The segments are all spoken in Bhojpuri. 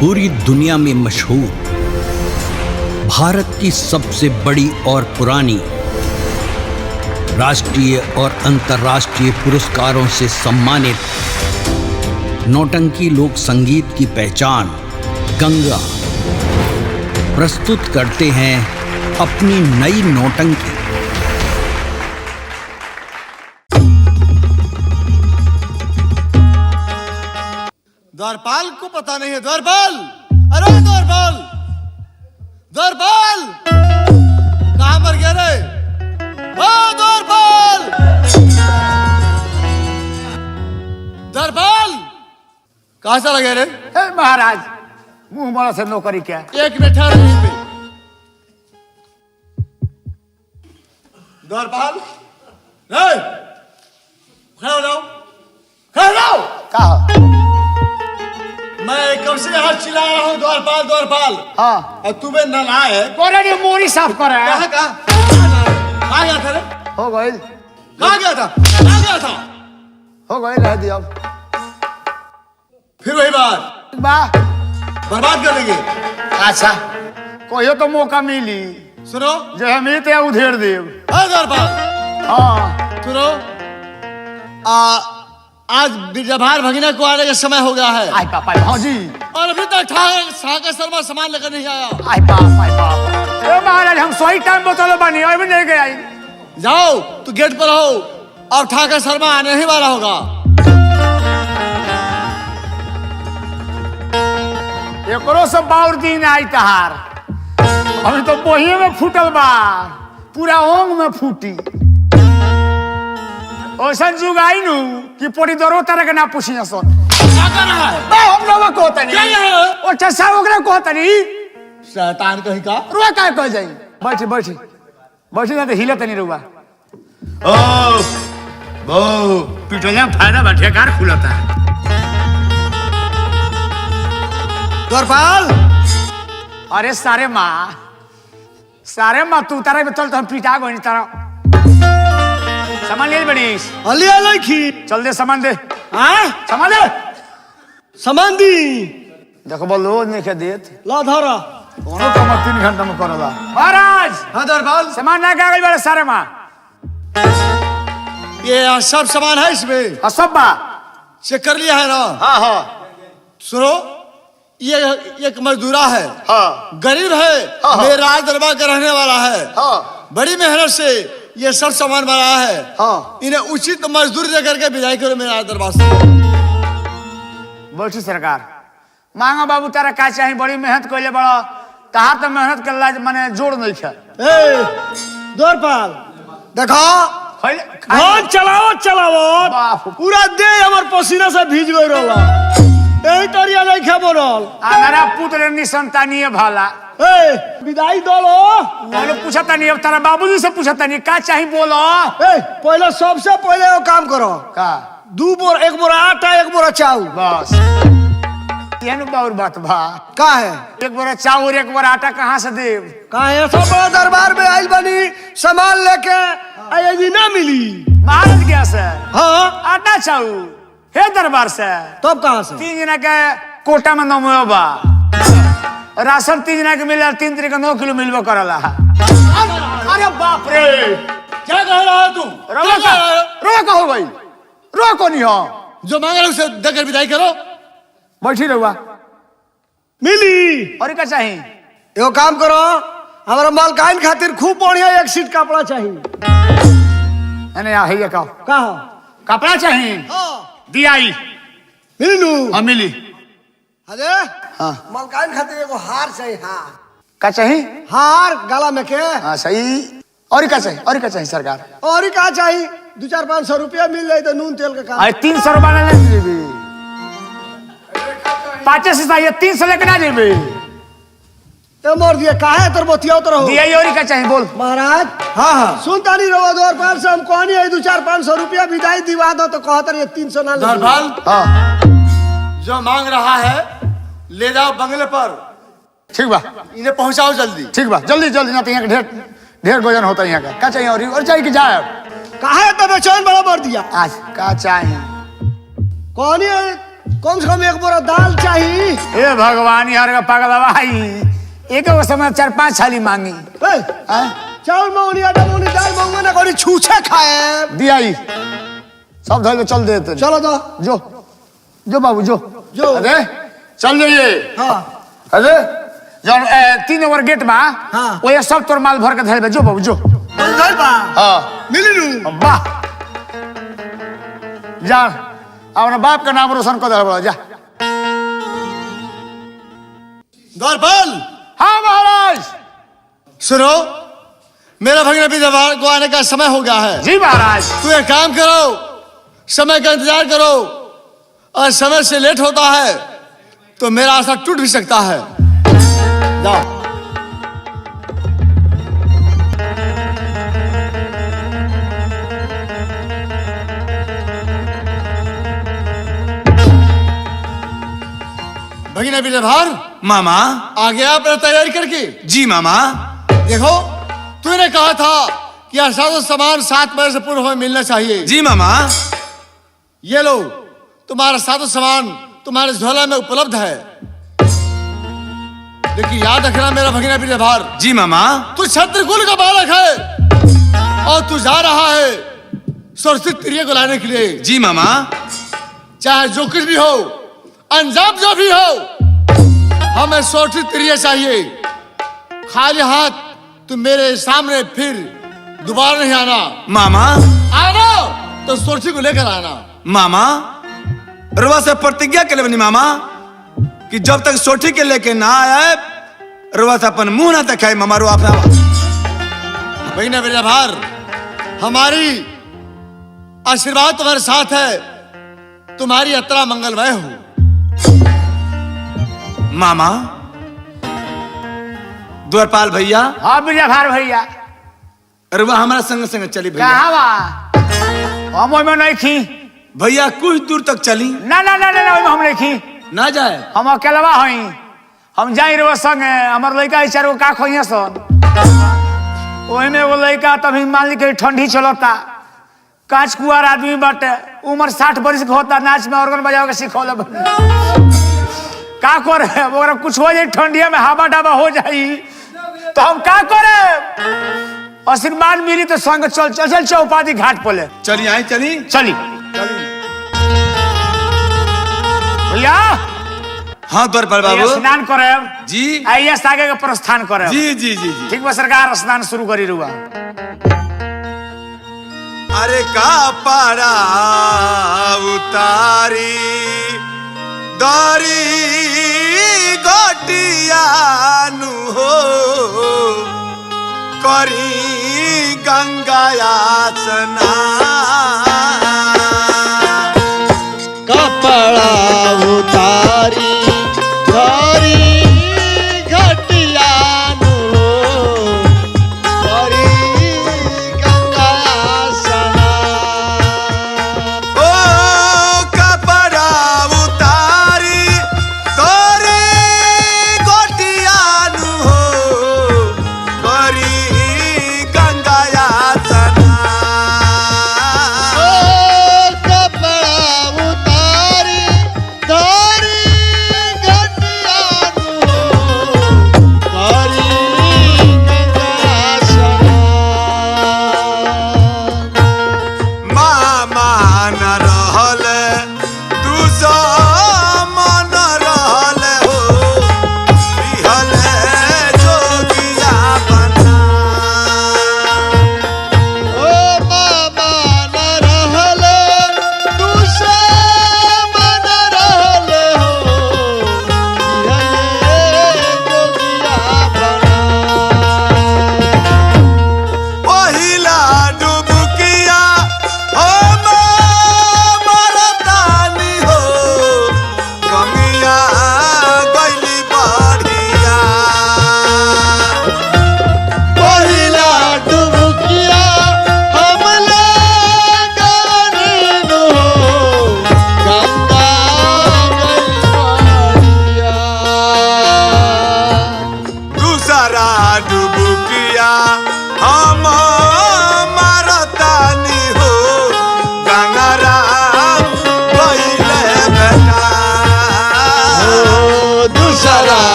पूरी दुनिया में मशहूर भारत की सबसे बड़ी और पुरानी राष्ट्रीय और अंतर्राष्ट्रीय पुरस्कारों से सम्मानित नौटंकी लोक संगीत की पहचान गंगा प्रस्तुत करते हैं अपनी नई नौटंकी। द्वारपाल को पता नहीं है। द्वारपाल, अरे द्वारपाल, द्वारपाल कहाँ मर गया रे? ओ द्वारपाल, द्वारपाल कहाँ चला गया रे? हे महाराज, मुंह मारा से नौकरी क्या। एक मिनट ठहर यहीं पे। द्वारपाल, नहीं, खड़ा हो जाओ, खड़ा हो जाओ। का हो? मैं कब से यहाँ चिल्ला रहा हूँ, द्वारपाल द्वारपाल। हाँ। और तुम्हें न आए। करे रे मोरी साफ करे। कहाँ कहाँ कहाँ गया था रे? हो गई। कहाँ गया था? कहाँ गया था? हो गई, रह दिया अब। फिर वही बात। बा बर्बाद कर देंगे। अच्छा, कहियो तो मौका मिली। सुनो। जे हम ते उधेड़ देव। हाँ द्वारपाल। हाँ। सुनो, आज बिरजभार भगीना को आने का समय हो गया है। आई बाप, आई भौजी। और अभी तक ठाकर शर्मा सामान लेकर नहीं आया। आई बाप, आई बाप। ए महाराज, हम सही टाइम बतलो बानी, अभी नहीं गए आई। जाओ तो गेट पर हो, अब ठाकर शर्मा आने ही वाला होगा। एकरो सब बाउर दिन आई तहार। अभी तो बोहिए में फूटल बा, पूरा ओंग में फूटी। ओसन जुग आई नु कि पोरी दरो तरह के ना पूछी सन। क्या कर रहा है? बा हम लोग कहतनी। क्या है? ओ चसा ओकरा कहतनी। शैतान कहीं का। रुआ का कह जाई। बैठी बैठी बैठी ना तो हिलत नहीं रुआ। ओ बो पिटलिया फायदा बा, ठेकार खुलता। द्वारपाल। अरे सारे माँ, सारे माँ तू तारा में चल तो हम पिटा गई तारा। सामान ले बड़ीस। अलिया लखी। चल दे सामान दे। हाँ? सामान दे। सामान दी। देखो बोलो नहीं के देत। ला धारा। कोनो काम 3 घंटा में करला। महाराज। हाँ द्वारपाल। सामान ना का गई बड़े सारे माँ। ये सब सामान है इसमें। हाँ सब बा। चेक कर लिया है ना? हाँ हाँ। सुनो, ये एक मजदूरा है। हाँ। गरीब है। हाँ। मेरे राज दरबार का रहने वाला है। हाँ। बड़ी मेहनत से ये सब सामान बनाया है। हाँ। इन्हें उचित मजदूरी दे करके विदाई करो मेरे राज दरबार से। बैठी सरकार। मांगा बाबू तारा का चाहिए, बड़ी मेहनत कइले बड़ा, तहार तो मेहनत करला माने जोड़ नहीं था। ए द्वारपाल देखो, धान चलाओ चलाओ पूरा देह हमर पसीना से भीज गई रहला। यही तरिया नहीं खे बनल। आंगरा पुत्र निसंतानीय भाला। ए विदाई दलो। मैंने पूछता नहीं, अब तारा बाबूजी से पूछता नहीं का चाहिए बोलो। ए पहले सबसे पहले वो काम करो। का? 2 बोरा, 1 बोरा आटा, 1 बोरा चाउर। बस ये बाउर बात बा। का है? 1 बोरा चाउर 1 बोरा आटा कहाँ से देव? का है? सब बड़ा दरबार में आइल बनी सामान लेके आई ना मिली। महाराज क्या से? हाँ। आटा चाउर हे दरबार से। तब कहाँ से? 3 जना के कोटा में नमो बा। राशन 3 जना के मिला, 3 तरीके 9 किलो मिलबो करला। अरे बाप रे, क्या कह रहा है तू? रोवा का, रोवा का हो गई, रोवा को नहीं हो। जो मांग रहा उसे देकर विदाई करो। बैठी रहुआ। मिली। और का चाहिए? एगो काम करो, हमारा मालकाइन खातिर खूब बढ़िया 1 सीट कपड़ा चाहिए। नहीं आ है का का कपड़ा चाहिए? हाँ। दियाई मिली नू? हाँ मिली। अरे हाँ। मालकाइन खातिर एगो हार चाहिए। हार का चाहिए? हार गला में के। हाँ सही। और का चाहिए? और का चाहिए सरकार? और का चाहिए? 2, 4, 500 रुपया मिल जाए तो नून तेल का काम। अरे 300 रुपया ले लेबी। 5 से चाहिए, 300 लेके ना जेबी। ते मोर दिया काहे तोर बतियाओ तो रहो। दियाई और का चाहिए बोल। महाराज। हाँ हाँ। सुनता नहीं रहो द्वारपाल से हम कहनी है 2, 4, 500 रुपया विदाई दिवा दो तो कहत रही 300 ना ले। द्वारपाल। हाँ। जो मांग रहा है ले जाओ बंगले पर। ठीक बा। इन्हें पहुंचाओ जल्दी। ठीक बा, जल्दी जल्दी ना तो यहाँ के ढेर ढेर भोजन होता है यहाँ का। का चाहिए और चाहिए कि जाए? काहे तो बेचैन बड़ा मर दिया। आज का चाहिए? कहनी है कम से कम एक बोरा दाल चाहिए। ए भगवान यार का पागल भाई, एक वो समय 4-5 थाली मांगी। ए, चावल मंगनी, आटा मंगनी, दाल मंगनी ना करी छूछे खाए। दियाई सब धर के चल देते। चलो तो जो जो बाबू जो जो। अरे चल जाइए। हाँ अरे जौन 3 नंबर गेट बा। हाँ। वो ये सब तोर माल भर के धर बे। जो बाबू जो। धर बा। हाँ मिली नू। वाह, जा अपने बाप का नाम रोशन कर दे जा। द्वारपाल। हाँ महाराज। सुनो, मेरा भगना विधवा को आने का समय हो गया है। जी महाराज। तू एक काम करो, समय का इंतजार करो, और समय से लेट होता है तो मेरा आशा टूट भी सकता है। जाओ। भगिना विजयभार। मामा। आ गया अपना तैयारी करके? जी मामा। देखो, तूने कहा था कि यह सारा सामान 7 बजे से पूर्व हमें मिलना चाहिए। जी मामा। ये लो, तुम्हारा सातों सामान तुम्हारे झोला में उपलब्ध है। लेकिन याद रखना मेरा भगिना विजयभार। जी मामा। तू छत्रकुल का बालक है और तू जा रहा है सुरक्षित प्रिय को लाने के लिए। जी मामा। चाहे जो कुछ भी हो, अंजाम जो भी हो, हमें सुरक्षित प्रिय चाहिए। खाली हाथ तुम मेरे सामने फिर दोबारा नहीं आना। मामा। आना तो सुरक्षित को लेकर आना। मामा, रुआ से प्रतिज्ञा के बनी मामा कि जब तक सोठी के लेके ना आया रुआ से अपन मुंह ना दिखाए मामा। रुआ अपना भगिना विजयभार, हमारी आशीर्वाद तुम्हारे साथ है, तुम्हारी यात्रा मंगलमय हो। मामा। द्वारपाल भैया। हाँ विजयभार भैया। रुआ हमारा संग संग चली भैया। कहाँ बा? हम ओहिमे नहीं खी भैया, कुछ दूर तक चली। ना ना ना ना, ओहिमे हम नहीं खी। ना जाए? हम अकेलवा हई, हम जाई रहो संगे। हमर लड़का चार गो का खोइया सन, ओहिमे एगो लड़का तभी मान ली के ठंडी चलता, कांच कुआर आदमी बाटे, उम्र 60 बरिस के होता, नाच में ऑर्गन बजावे के सिखौले। का करे ओकरा कुछ हो जाई, ठंडिया में हवा डाबा हो जाई तो हम का करे? आशीर्वाद मिली तो संग चल चल चल चौपादी घाट पर ले। चली आई चली चली चली भैया। हाँ द्वारपाल बाबू। स्नान करे जी। आइए आगे के प्रस्थान करे। जी जी जी जी। ठीक बा सरकार, स्नान शुरू करी रुआ। अरे का पारा उतारी दारी गोटियानु हो करी गंगा याचना। कपड़ा उतारी दारी घटियानु करी गंगा याचना। ओ कपड़ा उतारी तोरी गोटियानु हो करी गंगा याचना। ओ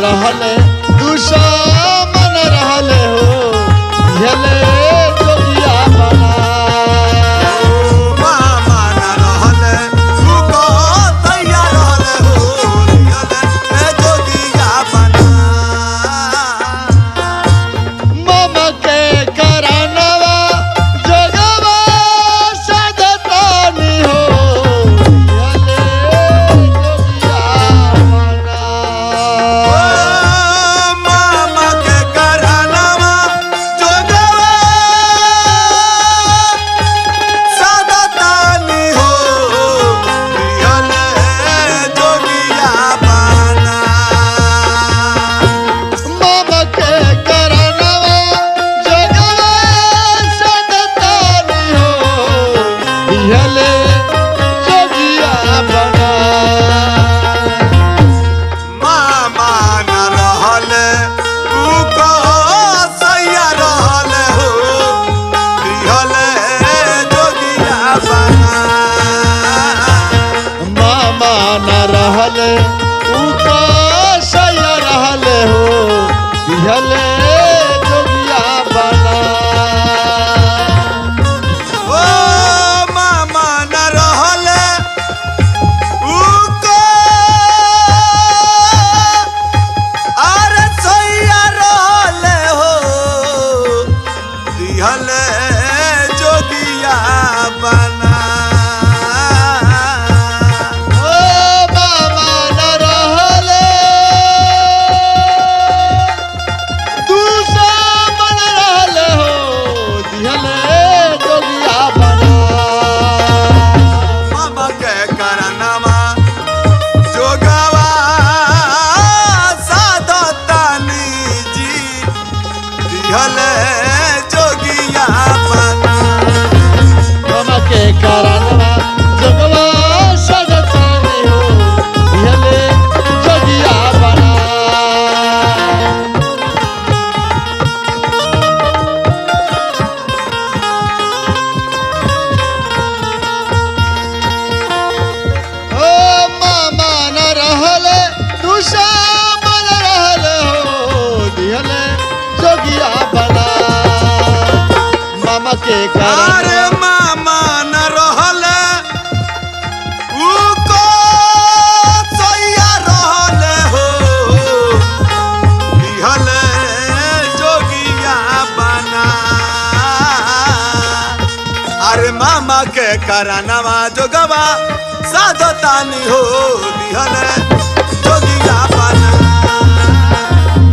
रहले दुश्मन रहले हो, दिहले जोगिया बना। मामा न रहले उ को तैयार रहले हो, दिहले जोगिया बना। मम के करानवा जोगवा सदतानी हो, दिहले जोगिया बना। मामा के करानामा जोगवा सदतानी हो, दिहले जोगिया बना। मम के करानवा जोगवा सदतानी हो, दिहले जोगिया बना। मामा न रहले उ को सैया रहले हो, दिहले जोगिया बना। मामा न रहले उ कसया रहले हो, दिहले जोगिया बना। ओ मामा न रहले उ को अरे सैया रहले हो, दिहले जोगिया बना। ओ मामा न रहले दुश्मन रहले हो, दिहले जोगिया बना। मामा के करनमा जोगवा साधतानी जी, दिहले जोगिया बना। मामा के करानवा जोगवा सदतानी हो, दिहले जोगिया बना। ओ मामा न रहले दुश्मन रहले हो, दिहले जोगिया बना। मामा के कारण अरे मामा न रहले उ को सैया रहले हो, दिहले जोगिया बना। अरे मामा के करनवा जोगवा साधतानी हो, दिहले जोगिया बना।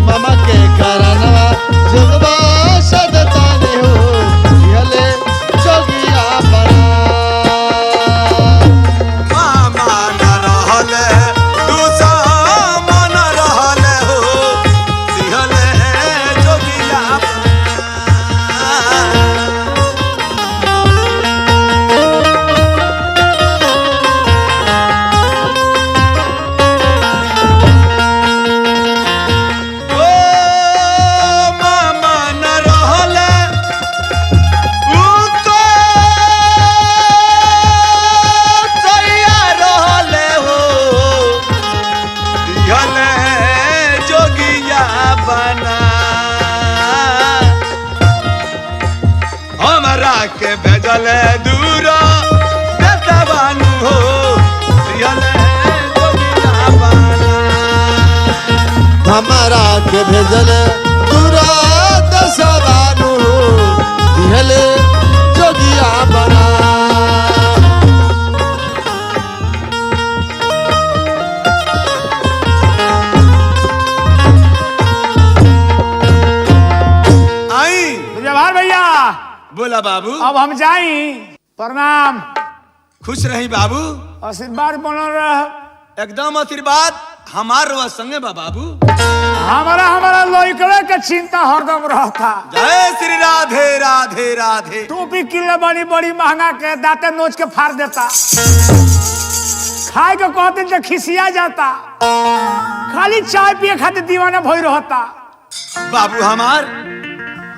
मामा के कारणवा जोगवा सदतानी हो, दिहले जोगिया बना। मामा न रहले दुश्मन रहले हो, दिहले जोगिया बना। ओ मामा न रहले उ को सैया रहले हो, दिहले जोगिया बना। हमरा के भेजले दूर देशवानु हो, दिहले जोगिया बना। हमारा के भेजल दूरा दसवानु हो, दिहले जोगिया बना। आई जवाहर भैया, बोला बाबू। अब हम जाई, प्रणाम। खुश रही बाबू, आशीर्वाद बनल रह। एकदम आशीर्वाद हमार रवा संगे बा बाबू। हमारा हमारा लइकवे के चिंता हरदम रहता। जय श्री राधे राधे राधे। टोपी किनले बड़ी बड़ी महंगा के, दांते नोच के फाड़ देता। खाए के कहते तो खिसिया जाता। खाली चाय पिए खातिर दीवाना भई रहता। बाबू हमार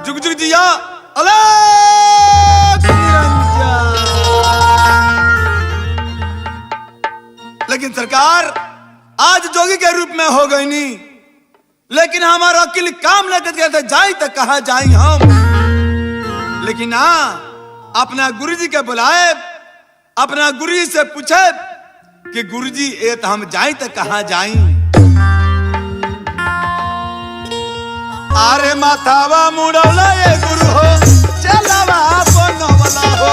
जुग जुग जिया अलग निरंजन। लेकिन सरकार आज जोगी के रूप में हो गई नी। लेकिन हमारा अकिल काम लगत गया था, जाई तो कहा जाई हम। लेकिन ना अपना गुरुजी के बुलाए, अपना गुरुजी से पूछे कि गुरुजी ए तो हम जाई तो कहा जाई। अरे माथावा मुड़ौला ये गुरु हो, चलावा बनवला हो।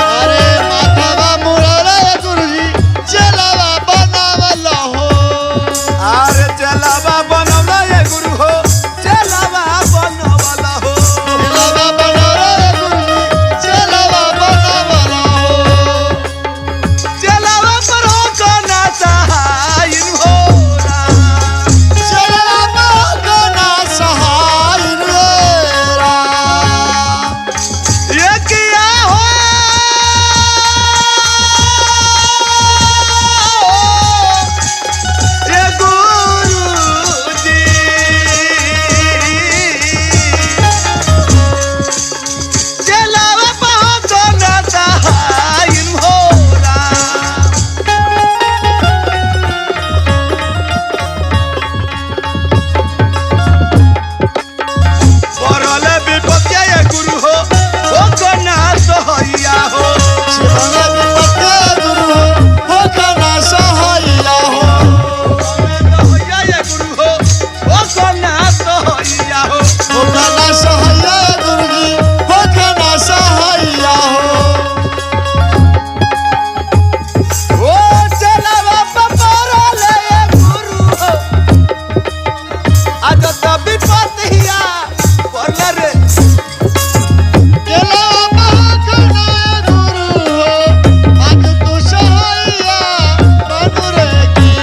अरे माथावा मुड़ौला ये गुरुजी, चलावा बनावला हो। अरे चलावा बनवला ये गुरु हो, चलावा बनवला हो। चलावा बनवला ये गुरुजी, चलावा बनावला हो। चलावा पर हो कोना सहाय हो राम। चलावा पर हो कोना सहाय हो राम। ये किया हो ये गुरुजी, चलावा पर हो कोना सहाय हो राम। पड़ल विपत्तिया ये गुरु हो, हो कोना सहैया हो। चलावा विपत्तिया ये गुरु हो, हो कोना सहैया हो। सहैया ये गुरु हो, हो कोना सहैया हो। हो कोना सहैया ये गुरुजी, हो कोना सहैया हो। ओ चलावा पड़ल ये गुरु हो, आज तो विपत्तिया पड़ल रे। चलावा पर हो कोना गुरु हो, आज तू सहैया बनू रे की।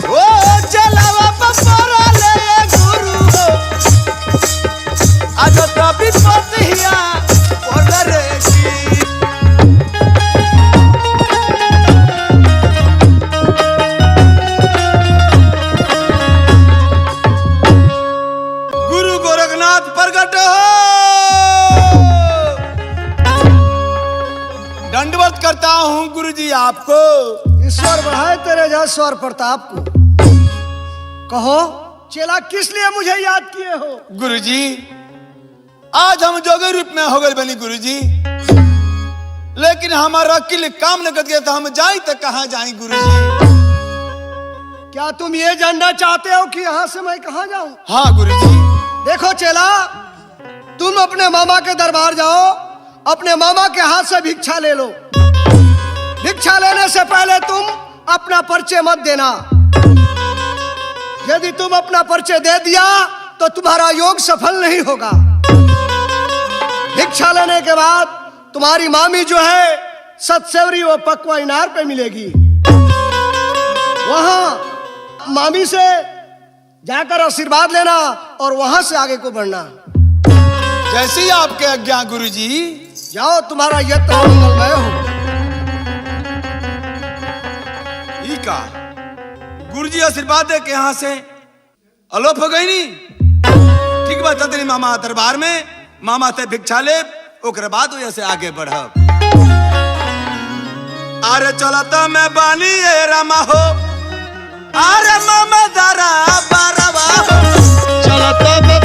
ओ चलावा पड़ल ये गुरु हो, आज तो विपत्तिया पड़ल रे की। गुरु गोरखनाथ प्रगट हो। दंडवत करता हूं गुरुजी आपको। ईश्वर बढ़ाए तेरे जस और प्रताप को। कहो चेला, किस लिए मुझे याद किए हो? गुरुजी आज हम जोगी रूप में हो गए बनी गुरुजी, लेकिन हमारा अकिल काम न कर गया तो हम जाई तो कहाँ जाई गुरुजी? क्या तुम ये जानना चाहते हो कि यहाँ से मैं कहाँ जाऊँ? हाँ गुरुजी। देखो चेला, तुम अपने मामा के दरबार जाओ, अपने मामा के हाथ से भिक्षा ले लो। भिक्षा लेने से पहले तुम अपना परिचय मत देना। यदि तुम अपना परिचय दे दिया तो तुम्हारा योग सफल नहीं होगा। भिक्षा लेने के बाद तुम्हारी मामी जो है सतसेवरी वो पकवा इनार पे मिलेगी। वहां मामी से जाकर आशीर्वाद लेना और वहां से आगे को बढ़ना। जैसे ही आपके आज्ञा गुरुजी। जाओ, तुम्हारा यत्न मंगलमय हो। ई का गुरुजी आशीर्वाद दे के यहाँ से अलोप हो गई नी। ठीक बात तेरी मामा दरबार में मामा से भिक्षा ले, ओकरे बाद वहाँ से आगे बढ़ब। अरे चलता मैं बानी ए रामा हो, अरे मामा दारा बारवा हो। चलता मैं